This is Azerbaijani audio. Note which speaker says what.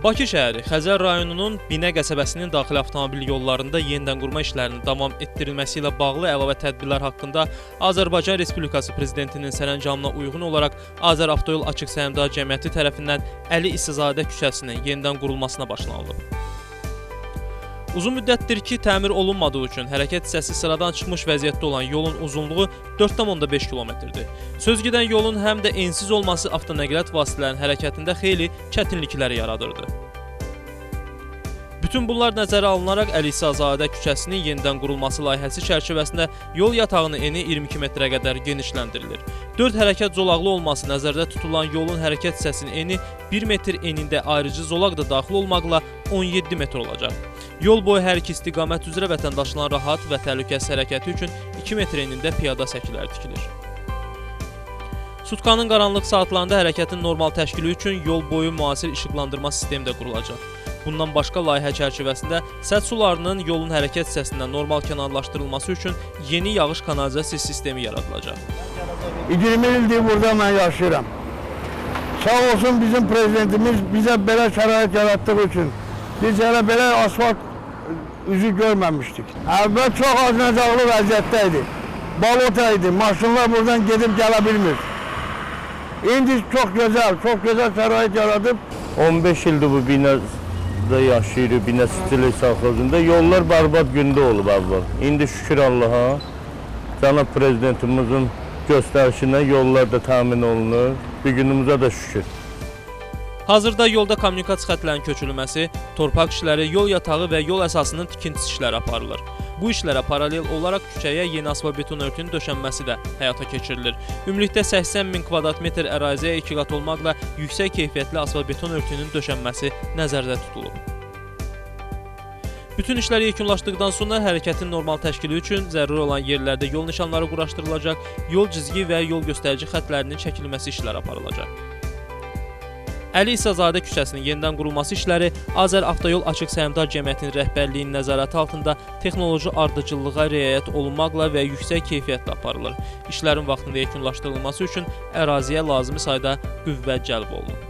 Speaker 1: Bakı şəhəri Xəzər rayonunun Binə qəsəbəsinin daxili avtomobil yollarında yenidən qurma işlərinin davam etdirilməsi ilə bağlı əlavə tədbirlər haqqında Azərbaycan Respublikası Prezidentinin sərəncamına uyğun olaraq Azəravtoyol Açıq Səhmdar Cəmiyyəti tərəfindən Əli İsazadə küçəsinin yenidən qurulmasına başlanılıb. Uzun müddətdir ki, təmir olunmadığı üçün hərəkət hissəsi sıradan çıxmış vəziyyətdə olan yolun uzunluğu 4,5 kilometrdir. Söz gedən yolun həm də ensiz olması avtonəqliyyat vasitələrinin hərəkətində xeyli çətinlikləri yaradırdı. Bütün bunlar nəzərə alınaraq Əli İsazadə küçəsinin yenidən qurulması layihəsi çərçivəsində yol yatağının eni 22 metrə qədər genişləndirilir. 4 hərəkət zolaqlı olması nəzərdə tutulan yolun hərəkət hissəsinin eni 1 metr enində ayrıcı zolaq da daxil olmaqla 17 metr olacaq. Yol boyu hər iki istiqamət üzrə vətəndaşların rahat və təhlükəsiz hərəkəti üçün 2 metr enində piyada səkilər tikilir. Sutkanın qaranlıq saatlarında hərəkətin normal təşkili üçün yol boyu müasir işıqlandırma sistemi də qurulacaq. Bundan başqa layihə çərçivəsində səd sularının yolun hərəkət hissəsindən normal kənarlaşdırılması üçün yeni yağış kanalizasiya sistemi yaradılacaq.
Speaker 2: 20 ildir burada mən yaşayıram. Sağ olsun bizim prezidentimiz bizə belə şərait yaratdığı üçün. Biz hələ belə asfalt üzü görməmişdik. Əvvəl çox acınacaqlı vəziyyətdə idi. Balota idi, maşınlar buradan gedib gələ bilmir. İndi çox gözəl, çox gözəl şərait yaradıb.
Speaker 3: 15 ildir bu binada yaşayırıq, Binə Südçülük sovxozunda. Yollar bərbad gündə olub əvvəl. İndi şükür Allaha, cənab prezidentimizin göstərişindən yollar da təmin olunur. Bu günümüzə də şükür.
Speaker 1: Hazırda yolda kommunikasiya xətlərinin köçürülməsi, torpaq işləri, yol yatağı və yol əsasının tikintisi işləri aparılır. Bu işlərə paralel olaraq küçəyə yeni asfalt-beton örtüyünün döşənməsi də həyata keçirilir. Ümumilikdə 80 min kvadrat metr əraziyə 2 qat olmaqla yüksək keyfiyyətli asfalt-beton örtüyünün döşənməsi nəzərdə tutulub. Bütün işlər yekunlaşdıqdan sonra hərəkətin normal təşkili üçün zəruri olan yerlərdə yol nişanları quraşdırılacaq, yol cizgi və yol göstərici xətlərinin çəkilməsi işləri aparılacaq. Əli İsazadə küçəsinin yenidən qurulması işləri Azəravtoyol Açıq Səhmdar Cəmiyyətinin rəhbərliyinin nəzarəti altında texnoloji ardıcıllığa riayət olunmaqla və yüksək keyfiyyətlə aparılır. İşlərin vaxtında yekunlaşdırılması üçün əraziyə lazımi sayda qüvvə cəlb olunub.